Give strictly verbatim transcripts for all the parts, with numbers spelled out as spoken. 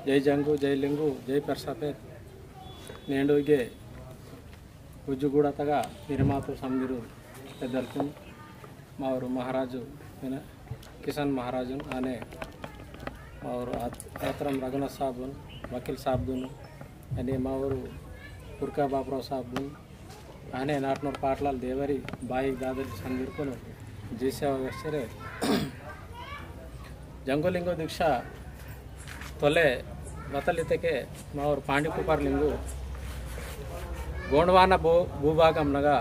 जय जंगु, जय लिंगु, जय पेरसापेन। नेंडु इगे उज्जुगूडा तगा निर्मातु समदिरु पेद्दलकुन, मावोर महाराजु, है ना, किशन महाराजुन, आने मावोर आत-, आतरम रघुनाथ साबुन, वकील साबुन, आने मावोर पुरका बाबुराव साबुन, आने नाटनूर पाटलाल देवरी बाई दादरी समदिरकुन जय सेवा वेहसेरे। जंगो लिंगो दीक्षा तोले बतल इत्तेके मावोर पांडी कुपार लिंगु गोंडवाना भू-, भूभागम नगा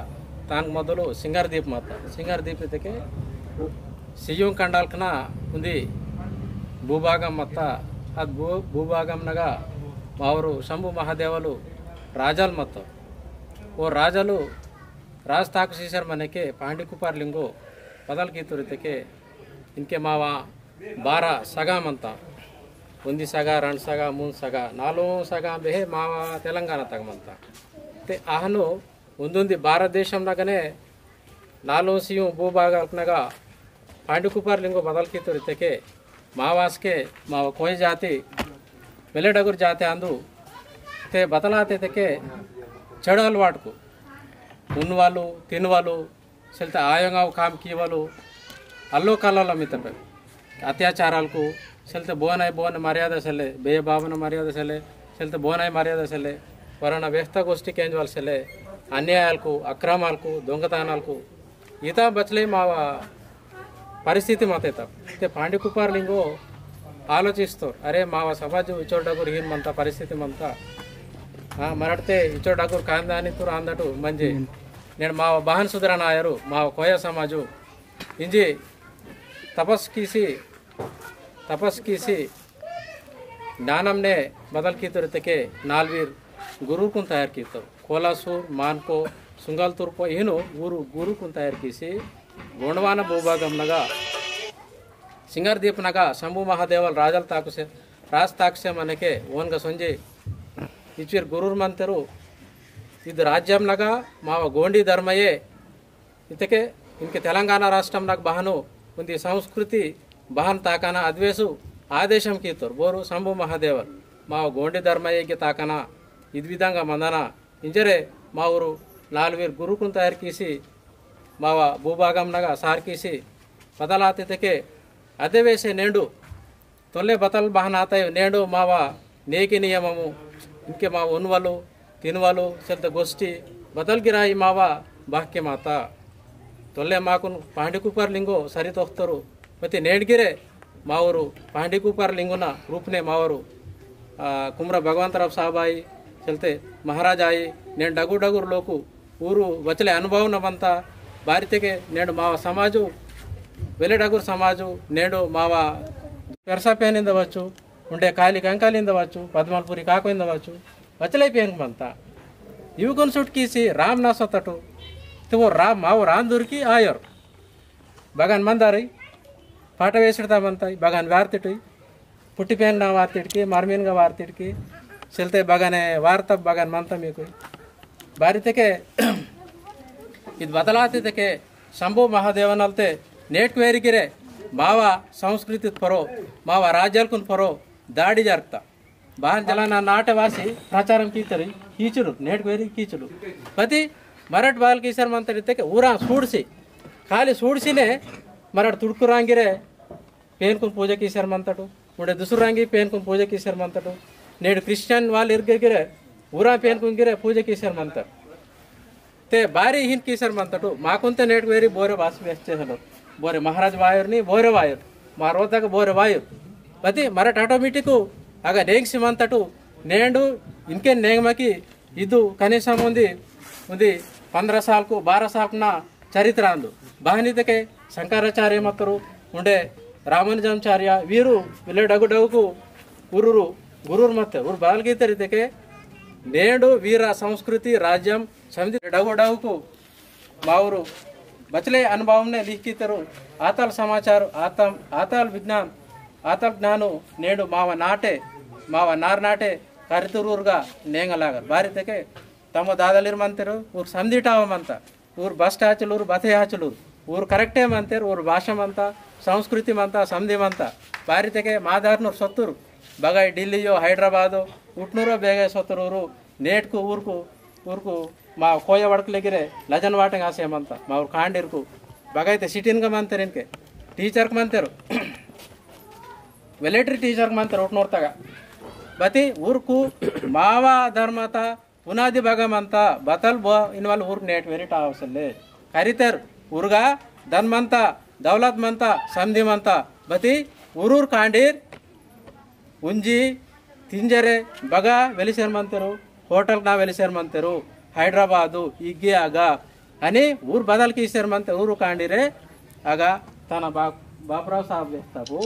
तांग मोदलु सिंगार दीप मत्ता। सिंगार दीप इत्तेके सियुं कंडालकना उंदी भूभागम मत्ता। अद भू-, भूभागम नगा मावोर शंभु महादेवलु राजाल मत्तो। ओ राजालु राज ताकु सीसर मनेके पांडी कुपार लिंगो बदल कीतोर इत्तेके इनके मावा बारा सगा मंता। उंदी सगा, रंड सगा, मूंद सगा, नालुंग सगा बेहे मावा तेलंगाना तगा मंता। ते आहनु उंदुंदी भारत देशम नगने नालुंग सियुं भूभागलक नगा पांडी कुपार लिंगो बदल कीतोर इत्तेके मावासके मावा कोई जाति, वेले डगुर जाति आंदु। ते बतलाते इत्तेके चेडु अलवाटकु उन्नवालु, तिनवालु, सेलते आयंगाव काम कीवालु, अल्लो कल्लोल मितपे। अत्याचारालकु, सेलते बोनाय बोन मर्यादा सेले, बेय बाबन मर्यादा सेले, सेलते बोनाय मर्यादा सेले, वरना व्यस्त गोष्ठी केंजवाल सेले, अन्यायालकु, अक्रमालकु, दोंगतनालकु, इता बचले मावा परिस्थिति मत्तेता। ते पांडी कुपार लिंगो आलोचिस्तोर, अरे मावा समाज इचोर डगुर हीन मंता परिस्थिति मंता। हाँ, मरटते इचोर डगुर कांदानी तुर आंदटु मंजे। नेंड मावा बहन सुधरना आयरु, मावा कोया समाजु। इंजी तपस कीसी, तपस कीसी ज्ञानमने बदल कीतोर इत्तेके नालवीर गुरुकुन तयार कीतोर। कोलासूर, मानको, सुंगल तुर्पो इहनु गुरु, गुरुकुन तयार कीसी गोंडवाना भूभागम नगा सिंगार दीप नगा शंभु महादेवल राजल ताकुसे, राज ताकुसे मनेके ओनगा सोंजी इच्चिर गुरुर मंतेरु। इद राज्यम नगा मावा गोंडी धर्मये इत्तेके इनके तेलंगाना राष्ट्रम नगा बहनु उंदी संस्कृति बहन ताकना अद्वेसु आदेशम कीतोर बोरु शंभु महादेवल मावा गोंडी धर्मयेगे ताकना इद विधंगा मंदना इंजरे मावोर नालवीर गुरुकुन तयार कीसी मावा भूभागम नगा सार कीसी बदलाते इत्तेके अद्वेसे नेंडु तोले बतल बहन आतायो नेंडु मावा नेकी नियममु, इनके मावा उन्नवालु, तिनवालु, सेलते गोष्ठी, बतल गिराई मावा बाहके माता। तोले माकुन पांडी कुपार लिंगो सरी तोखतोरु। मति नेंड गिरे मावोर पांडी कुपार लिंगोना रूपने मावोर, आ, कुमरा भगवंतराव साहब आई, सेलते महाराज आई, नेंड डगुर डगुर लोकु ऊरु बचले अनुभव न मंता, बारितेके नेंड मावा समाजु, वेले डगुर समाजु, नेंड मावा पेरसा पेन इंदवच्चु, उंडे काली कंकाली इंदवच्चु, पद्मलपुरी काको इंदवच्चु, बचले पेन मंता। इवकुन सुटकीसी राम ना सोतटु, ते वो राम, मावोर आंदुरकी आयोर। बगान मंदारी, पाटा वेसुड़ता मंता, बगान वार्तिटु, पुट्टी पेंगना वार्तिटकी, मरमीनगा वार्तिटकी, सेलते बगाने वार्ता बगान मंता मीकु। बारितेके, इद बदलाते इत्तेके, शंभु महादेवनलते, नेटकु वेरी गिरे, मावा संस्कृति पोरो, मावा राज्यालकुन पोरो, दाड़ी जरगता। बहन जलाना नाटे वासी प्रचारम कीतोर, कीचुर, नेटकु वेरी कीचुर। पति मरट बाल कीसर मंतोर इत्तेके ऊरा सूड़सी, खाली सूड़सीने मरट तुड़कुरांगिरे पेनकुन पूजा कीसर मंतटु, उंडे दुसुरांगी पेनकुन पूजा कीसर मंतटु, नेंड क्रिश्चियन वाल इर्गे गिरे, ऊरा पेनकुन गिरे पूजा कीसर मंतटु। ते बारी हिन कीसर मंतटु, माकुन्ते नेटकु वेरी बोरे बास वेस्टे हलो। बोरे महाराज वायुर नी, बोरे वायुर। मा रोतक बोरे वायुर। पति मरट automatic अगा नेंगसी मंतटु, नेंडु इनके नेंगमकी इदु कनीसम उंदी, उंदी पंद्रह सालकु, बारह सालकुना चरित्र आंदु। बहन इत्तेके शंकराचार्य मत्तोर, उंडे रामानुजाचार्य, वीरु वेले डगु डगुकु ऊरुरु गुरुर मत्ते, ऊर बदल कीतोर इत्तेके, नेंडु वीरा संस्कृति राज्यम समदी डगु डगुकु मावोर बचले अनुभवमने लिहि कीतोर, आतल समाचार, आतम, आतल विज्ञान, आतल ज्ञानो, नेंडु मावा नाटे, मावा नार नाटे, करितुर ऊरगा नेंगलागर। बारितेके, तमो दादलीर मंतोर, ऊर समदीटाव मंता, ऊर बस्टाचलूर, बथेयाचलूर, ऊर correct ए मंतोर, ऊर भाषा मंता, संस्कृति मंता, समदी मंता। बारितेके मादारनूर सोत्तूर, बगाई दिल्ली यो, हैदराबाद, उटनूरो बेगे सोतरूरू, नेटकु ऊरकु, ऊरकु, मा कोया वड़कले गिरे, लजन वाटेंग आसे मंता, मा ऊर कांडीरकु, बगाई ते सिटिन का मंतेर इनके, टीचर का मंतेर, वेलेटरी टीचर का मंतेर उटनूर तगा। बती ऊरकु, मावा धर्मता, पुनादि बगा मंता, बतल बो इनवल ऊर नेट वेरी टावसले। करितेर, ऊरगा, धन मंता, दौलत मंता, समधी मंता, बती, ऊरूर कांडीर, उंजी, तिंजरे, बगा, वेलिसेर मंतेरु, होटल ना वेलिसेर मंतेरु, हैदराबादु, इग्गे आगा, अनि ऊर बदल कीसेर मंतेरु, ऊरू कांडीरे, आगा, तना बाप, बापराव साहब वेस्ताबु,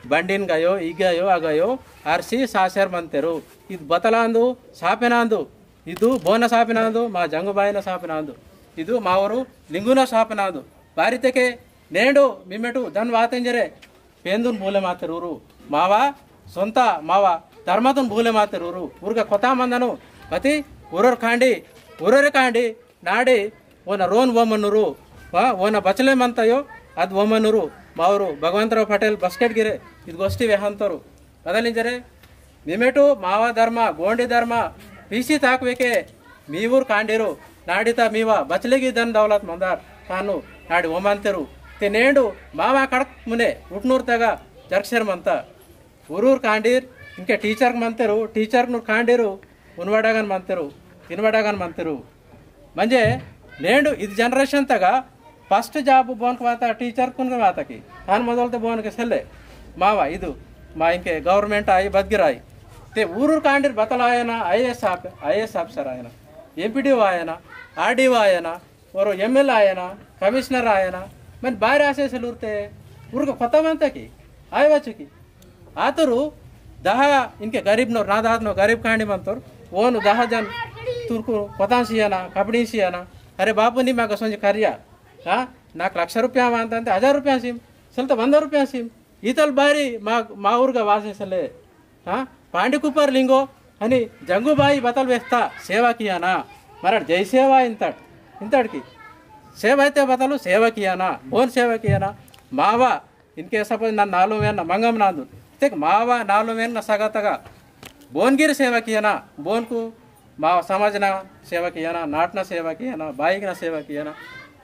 बंडिन गयो, इग्गे आयो, आगयो, आरसी सासेर मंतेरु, इद बतलांदु, सापेनांदु, इदु बोन सापिनांदु, मा जंगुबाईन सापिनांदु। इदु मावरु लिंगुन सापिनांदु। बारितेके नेंडु मिमेटु धन वातेंजरे पेंदुन भूले मातेर ऊरू। मावा सोंता मावा धर्मतुन भूले मातेर ऊरू। ऊरगा कोता मंदनु। बती ऊरोर कांडी, ऊरोर कांडी नाडी ओना रोन वोमनुरु। वा, ओना बचले मंतयो, अद वोमनुरु। मावरु भगवंतराव पटेल बस्केट गिरे, इद गोष्ठी वेहंतरु। बदलिंजरे, मिमेटु मावा धर्म, गोंडी धर्म, पीसी ताकवेके, मीवुर कांडीरु, नाडिता मीवा, बचलेगी धन दौलत मंदार, तानु, नाडी ओमंतेरु। ते नेंडु, मावा कड़क मुने, उटनूर तगा, जरकसेर मंता। ऊरूर कांडीर, इंके टीचर मंतेरु, टीचर नूर कांडीरु, उनवाडागन मंतेरु, इनवाडागन मंतेरु। म्हणजे, नेंडु इद जनरेशन तगा, फर्स्ट जाब बोनक वाता टीचर कुनक वाता की। तान मोदलते बोनके सेल्ले। मावा इदु। मा इंके गवर्नमेंट आई बदगिर आई। ते ऊरूर कांडीर बतल आयना, आईएएस आप, आईएएस ऑफिसर आयना। एमपीडीओ आयना, आरडीओ आयना, ओरो एमएलए आयना, कमिश्नर आयना। मन बाहर आसे सेलूरते। ऊरक कोता मंता की। आय बच्चो की। आतुरु दहा इंके गरीब नोर, ना दात नोर गरीब कांडी मंतोर। ओनु दहा जन तुरकु कोतान सियाना, कपड़ीन सियाना। अरे बापू नी मागा सोंजी करिया। हाँ? नाक लक्ष रुपया मांता अंते हजार रुपया सिम। सेल्ते वंदा रुपया सिम। इतल बारी मा, मा ऊरगा वासे सेल्ले। हाँ? पांडी कुपार लिंगो, अनि जंगुबाई बतल वेस्ता सेवा कियाना। मरड़ जय सेवा इंतड़, इंतड़ की। सेवा इते बतलु सेवा कियाना, बोन सेवा कियाना। मावा इनके सपोज ना नालुंग वेन मंगम नांदु। तेक मावा नालुंग वेन ना सगा तगा। बोन गिर सेवा कियाना, बोन कु मावा समाज ना सेवा कियाना, नाट ना सेवा कियाना, बाईक ना सेवा कियाना।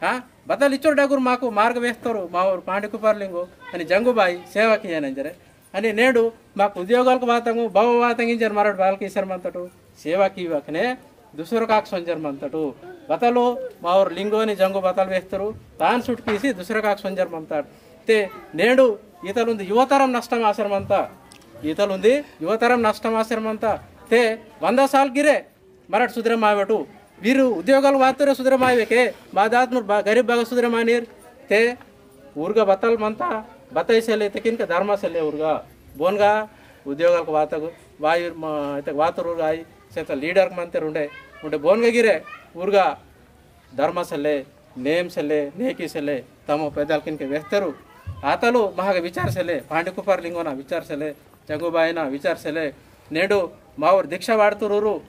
हाँ? बतल इचोर डगुर माकु मार्ग वेस्तोरु, मावोर पांडी कुपार लिंगो, अनि जंगुबाई सेवा कियाना इंजरे। अनि नेंडु माकु उद्योगलक वातंगु, बाव वातंगु इंजर मरड़ बालक ईसर मंतटु, सेवा कीवकने, दुसरकाक सोंजर मंतटु। बतलु, मावोर लिंगो अनि जंगो बतल वेस्तोरु, तान सुटकीसी दुसरकाक सोंजर मंतट। ते नेंडु इतल उंदी युवतरम नष्टम आसर मंता। इतल उंदी युवतरम नष्टम आसर मंता। ते वंदा साल गिरे, मरट सुधरे मायवटु। वीरु उद्योगल वातुरे सुधरे मायवेके, मा दात नूर बा-, गरीब बगा सुधरे मानीर। ते ऊरगा बतल मंता, बतई सेले, तेकिन के धर्म सेले ऊरगा। बोनगा उद्योगल को वातग, वायु म-, इतक वातुर ऊरगा आई, सेता लीडर मंतेर उंडे, उंडे बोनगा गिरे, ऊरगा धर्म सेले, नेम सेले, नेकी सेले, तमो पैदल किनके वेहतेरु। आतलु महाग विचार सेले, पांडी कुपार लिंगोना विचार सेले, जंगुबाईना विचार सेले, नेडु मावर दीक्षा वाड़तुरुरु,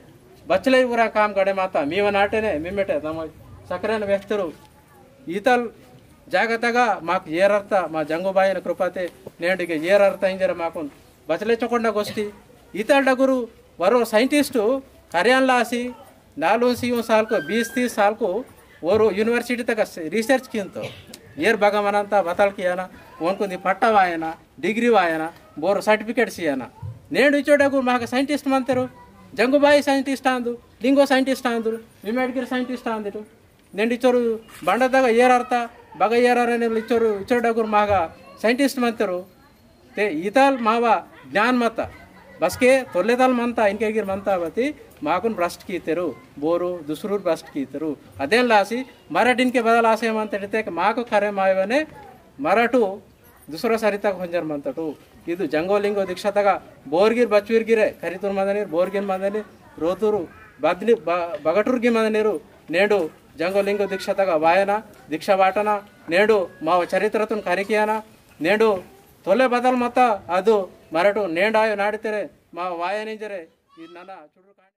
बचले उरा काम गड़े माता, मीवा नाटेने, मिमेटे, तमो सकरेन वेहतेरु। ईतल जागतगा माक येरर्ता, मा जंगुबाईन कृपाते, नेडुगे येरर्ता इंजर माकुन बचले चोकोंडा गोष्ठी। ईतल डगुरु वरो साइंटिस्ट करियान लासी, नालुन सियुन सालको, बीस तीस सालको, वरो यूनिवर्सिटी तक रिसर्च किंतो। येर बगा मनंता बतल कियाना, ओनकुंदी पट्टा वायना, डिग्री वायना, बोरो सर्टिफिकेट सियाना। नेंडु इचोडगु माक साइंटिस्ट मंतेरु, जंगुबाई साइंटिस्ट आंदु, लिंगो साइंटिस्ट आंदु, मिमेट गिर साइंटिस्ट आंदु। नेंडु इचोरु बंडा दगा येरर्ता, बगा येरर इचोरु, इचोडगु मागा साइंटिस्ट मंतेरु। ते ईतल मावा ज्ञान मता। बसके तोल्लेतल मंता, इनके गिर मंता बती, माकुन भ्रष्ट कीतेरु, बोरु दुसरुर भ्रष्ट कीतेरु। अदेन लासी, मरट इनके बदल आसे मंतट इतेक माकु करे मायवने, मरटु दुसरो सरितक होंजर मंतटु। इदु जंगो लिंगो दीक्षा तगा, बोरगिर बचवीर गिरे, करितुर मंदनीर, बोरगिर मंदनीर, रोतुरु, बदली, ब-, बगटुर गिर मंदनीरु, नेडु जंगो लिंगो दीक्षा तगा वायना, दीक्षा वाटना, नेडु माव चरित्रतुन करिकियाना, नेडु तोले बदल मता, अदु मरटु नेंडायो नाडितेरे, माव वायनिंजरे, इद नना चुडुर कांड।